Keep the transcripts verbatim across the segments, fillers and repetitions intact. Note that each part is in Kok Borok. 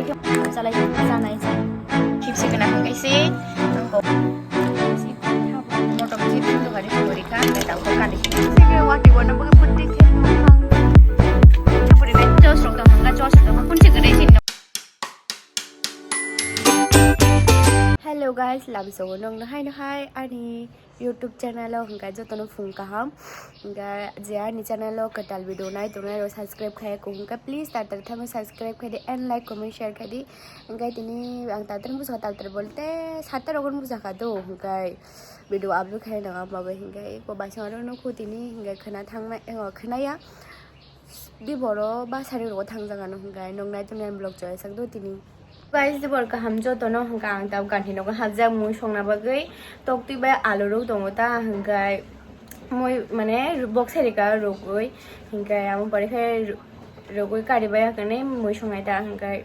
Chalai chanai. Chipsi kena hingkai se. Motom chipsi tu hari tu hari kan. Tahu kok kali. Sini wati wana bagi putih ke. Putih deh. Jos rok tong hangka jos rok tong. Kun si gede sini. Hello guys, labi sobo nong no hai no hai ani YouTube channel o hingka jotono phung kaham. Hingka je ani channel o kwtal video nai tongnai rok subscribe khai ko hingka please tar tar thangwi subscribe khai di and like comment share khai di. Hingka tini ang tar tar busa tar tar bolte satta rok busa kha do hingka video upload khai nang abo hingka ko baisong aro no khu tini hingka khna thangma engo khna ya. Di boro ba sari rogo thangjak ano hingkai nong nai tongni ani vlog choi sak do tini. Guys, di bor kaham jotono hingka ang tab ganthi nogo hapjak mui songna bagwi toktwi bai alu rok tongo ta hingkai mui mane bok sari ka rogwi hingkai amo pore khe rogwi kari bai kane mui songnai ta hingkai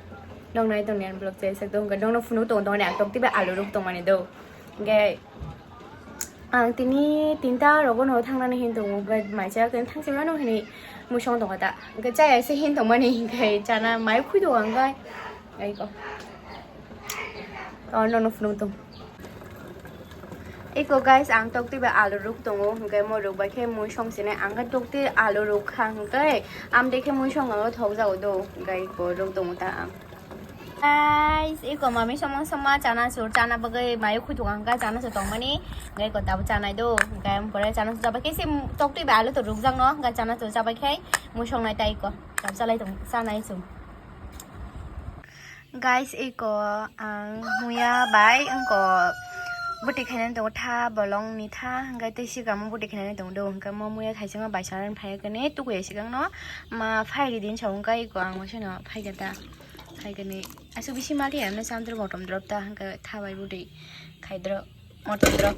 nong nai tongni ani vlog choi sak do hingkai nongno phunuk tongo tongni ang toktwi bai alu rok tongmani do hingkai Ang tini tinta rogo no thangnani hin tongo, but maisa khe thangsi mano hini musong tongo ta. Hingke chaya se hin tongmani hingke chana mai khui tongo hingke. Ai ko. To no no phunuk tong. Eko guys, ang tokti ba alu ruk tongo, hingke mo ruk bai khe musong sini ang khe tokti alu ruk kha hingke am de khe musong ang thok jago do, hingke ko ruk tongo ta ang. Guys, iko mami somang soma chana sur chana bagwi mayo khuituk ang ka chana sur tongmani. Gai ko tabu chanai do. Gai am pore chana sur jabai khe sim tok twi ba alu to rukjak no. Gai chana sur jabai khe musong nai tai ko. Tab chalai tong chanai sum. Guys, iko ang muya bai angko buti khainani tongo tha bolong ni tha hingkai tei sikamo buti khainani tongo do hingkai mo muya khaisima bai sanani phai kani tukuya sikang no ma phai ri din sa hingkai iko ang wasano phai kata. Hai kani asuk bisi mali ano samtro motom drop ta hingke thabai budi khai drop motom drop.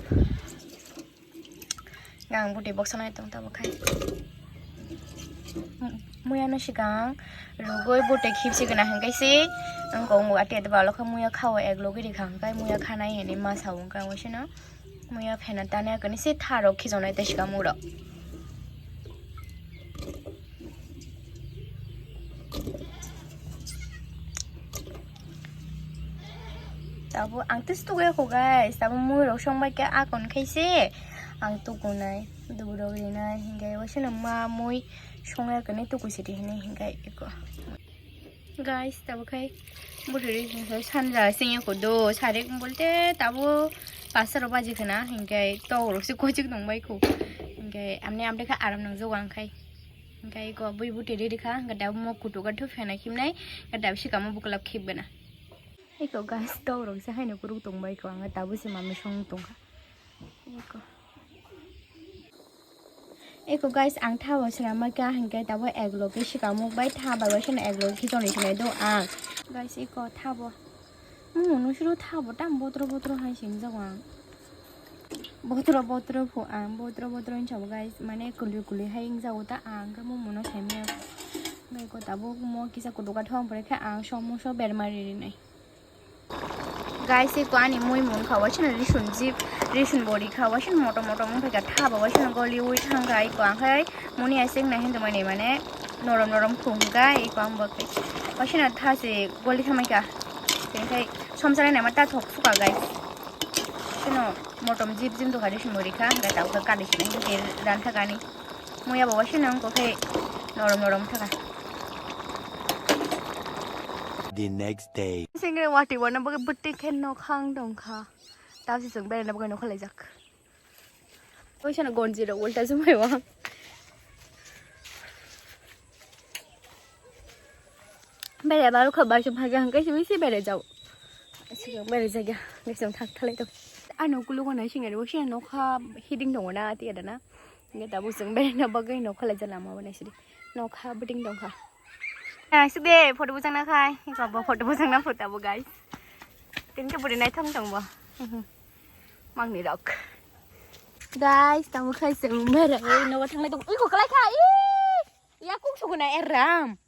Ang budi boksa nai tong tabo khai. Muya no sikang rugoi bote khipsi gana hingke si ang kong ati ati balo kha muya khao ek logi ri khang kai muya khanai hini ma sao hingka ang wasino. Muya phena tanya kani se tharo khijonai tei sika muro. Tabo ang tis tukuya ko guys, tabo mui rok song bai khe akon khai se ang tukunai, duburo rinai, hingke wasino ma mui songya kani tukui sidi hini hingke iko. Guys, tabo khai buturi sanja singya ko do sarik bolte tabo pasta rok baji khana hingke tok rok se kochik nong bai ko hingke amni amde kha aram nang jogo ang khai hingke ko bui buturi rikha hingke tabo mo kutu ga thu phena khimnai hingke tabo sikamo buklap khibana. Eko guys, tok rok se haino kuruk tong bai ko ang tabo se mami song tongkha. Eko. Eko guys, ang tha bo swnam kha hingke tabo ek loge sikamo bai tha bai waisano ek loge khichoni sinai do ang. Guys, eko tha bo. Mung no suru tha bo tam botro botro hai sing jago ang. Botro botro pho ang botro botro hin sabo guys, mane kuli kuli hai wng jago ta ang khe mung no sai maya. Eko tabo mo kisa kuduka thong pore khe ang somo so bermari rinai. Guys, eko ani mui mun kha waisano risun jip, risun bori kha waisano motom motom wng kha tha ba waisano goli ui thang kha eko ang khai muni asing nai hin tongmani mane norom norom khung kha eko ang bo khai waisano tha se goli thang kha tei khai somsari nama ta thok suka guys sino motom jip jim dukha risun bori kha hingke tabo kha kali sinai hingke ran thakani. Muya bo waisano wngkha khe norom norom thaka. The next day. Singre wati wana bagwi bwtwi khe nokhang tongkha. Tabsi chwng beraina bagwi nokha laijak. Waisano gonji rok ulta jumai o. Bere baru kha bai chum phai hangkai simi si bere jau. Sigang bere jaga hangkai sung thak thalai to. Ano kulu gona singre waisano nokha hiding dongona ati adana. Hingke tabuk chwng beraina bagwi nokha laijak lama o naisidi. Nokha bwtwing tongkha. Naisidi photo bwchang na khai. Iko bo photo bwchang na photo bo guys. Tini khe bwrwi naithok tong bo. Mangni rok. Guys, tamo khai chwng berai nogo thanglai tong. Iko kwlai kha. Ih! Ya kuk suguna eram.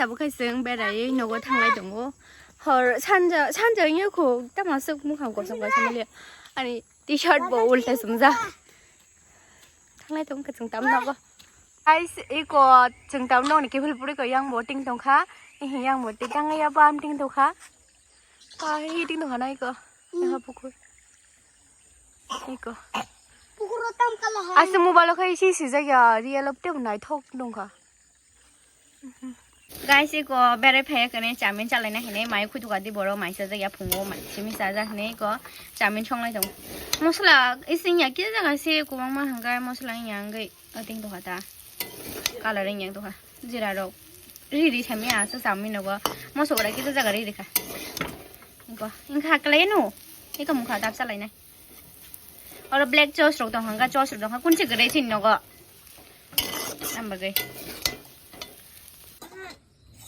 Tabuk khai chwng berai nogo thanglai tongo. Hor sanja sanja wngya kho tamo aswk mukhang kosom kosom wngya. Ani t-shirt bo ulta sumjak. Thanglai tong khe chwng tam nogo. Guys, iko chwng tam nogni kiphil puri ko yang bo ting tongkha. Eh, yang bo te kang ya bam ting to kha. Pa hi ting to kha nai ko. Yang pukur. Iko. Pukur tam kala ha. Asa mobile khai isi si jaya real up te nai thok dong kha. Guys, iko berai phaya kane chowmin chalai na hine mai khudu ka di boro mai sa jaya phungo mai simi sa ja hine iko chowmin songlai dong. Mosla isi ya kisa jaga se kubang ma hangkai mosla yang gai. Ating to kha ta. Color yang to kha. Jira rok. Ri ri sami asa sami nogo. Moso ora kisa jaga ri ri kha. Ingko. Ingkha kalai no. Ika mukha dap salai nai. Oro black sauce rok tong hangka sauce rok tong kha. Kunchi gre chin nogo. Am bagai.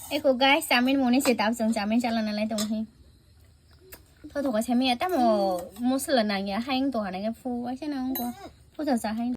Eko guys, chowmin moni se tap song chowmin chala nalai tong hi. Tho tho ka sami ata mo mosla nang ya haing to hanai fu wa se nang ko. Fu to sa haing.